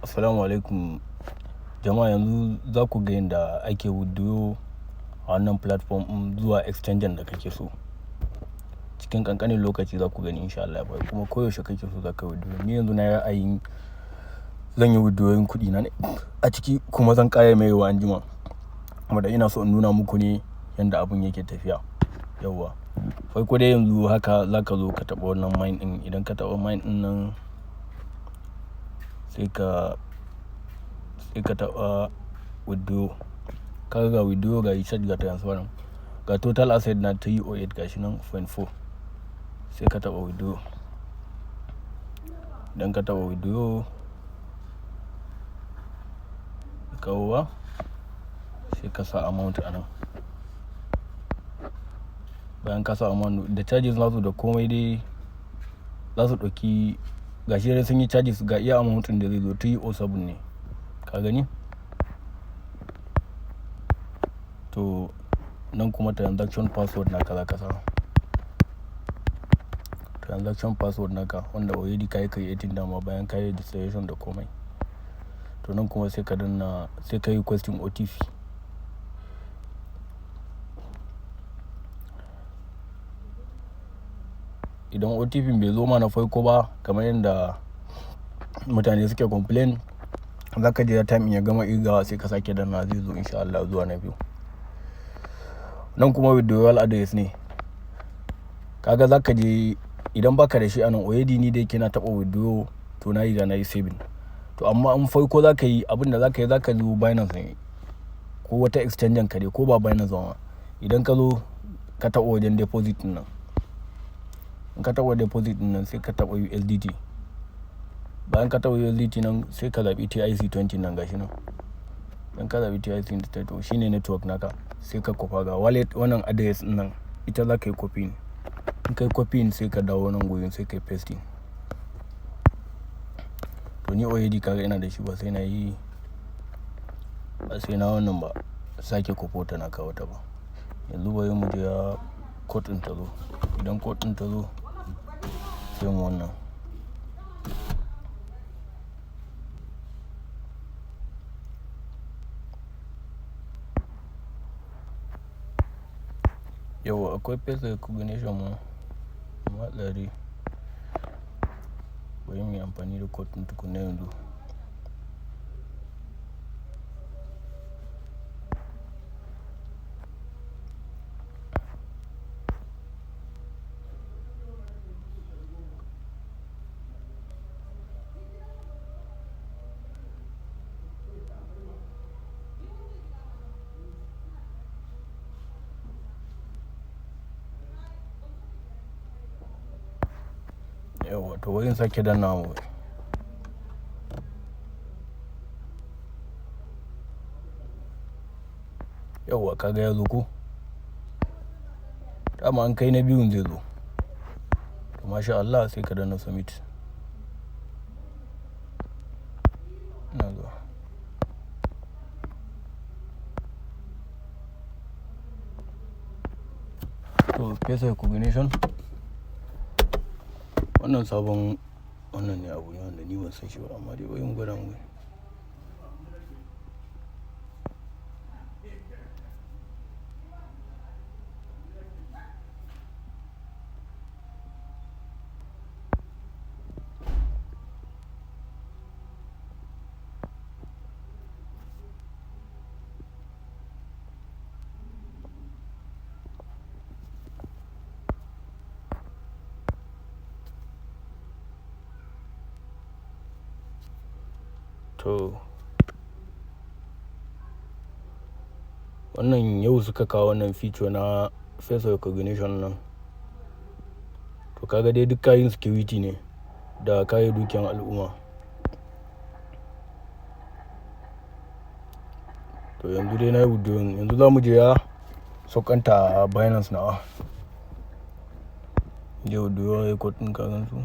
Assalamu alaikum jama'a. Yanzu za ku ga yadda ake withdraw a wannan platform ɗin zuwa exchange da kake so. Cikin ƙanƙanin lokaci za ku gani, insha Allah, kuma koyaushe kake so za ka withdraw. Ni yanzu na yi ra'ayin zan yi withdrawing kuɗi na ne a ciki, kuma zan ƙara mayarwa anjima. Kuma da ina so in nuna muku ne yanda abun yake tafiya. Yauwa. Farko dai, yanzu haka za ka zo ka taɓa wannan mine ɗin. Idan ka taɓa mine ɗin nan, sai ka taɓa withdraw. Ka ga withdraw, ga recharge, ga transfer. Ga total asset na 308, gashi nan 0.4. Sai ka taɓa withdraw. Idan ka taɓa withdraw, kawo ba, sai ka sa amount a nan. Bayan ka sa amount da charges nasu da komai dai za su ɗauki, gashi dai sun yi charges, ga iya amount ɗin da zai zo, 307 ne. Ka gani? To, nan kuma transaction password naka za ka sa. Transaction password naka wanda already ka yi creating dama bayan ka yi registration da komai. To, nan kuma sai ka danna, sai ka yi requesting OTP. Idan OTP bai zo ma na farko ba, kamar yadda mutane suke complain, za ka jira time in ya gama ƙirgawa, sai ka sake danna, zai zo insha Allah zuwa na biyu. Nan kuma withdrawal address ne. Kaga za ka je, idan baka da shi anan already, ni da yake na taɓa withdraw, to na riga na yi saving. To, amma in farko za ka yi, abin da za ka yi, za ka zo Binance ne ko wata exchange ka dai, ko ba Binance ba ma. Idan ka zo ka taɓa wajen deposit ɗin nan. In ka taɓa deposit ɗin nan, sai ka taɓa USDT. Bayan ka taɓa USDT nan, sai ka zaɓi TRC20 nan, gashi nan. Idan ka zaɓi TRC20, to shine network naka, sai ka kwafa ga wallet wannan address ɗin nan, ita za ka yi copying. In ka yi copying, sai ka dawo nan gurin, sai ka yi pasting. To, ni already kaga ina da shi, ba sai na yi, ba sai na wannan ba, sake kwafo ta na kawo ta ba. Yanzu bari mu jira code ɗin ta zo. Idan code ɗin ta zo, sai mu wannan. Yauwa, akwai face recognition ma, amma tsari. Bari muyi amfani da code ɗin tukuna yanzu. Yauwa, to bari in sake dannawa mu. Yauwa, ka ga ya zo ko? Dama in kai na biyun zai zo. To, masha Allah, sai ka danna submit. Ina zuwa. To, face recognition. Wannan sabon wannan ne, abu ne wanda ni ban san shi ba, amma dai bari mu gwada mu gani. To, wannan yau suka kawo wannan feature na face recognition nan. To, ka ga dai duk kayan security ne da kare dukiyan al'umma. To, yanzu dai na yi withdrawing, yanzu za mu je ya saukanta a Binance nawa. Je withdrawal record ɗin, ka gan su.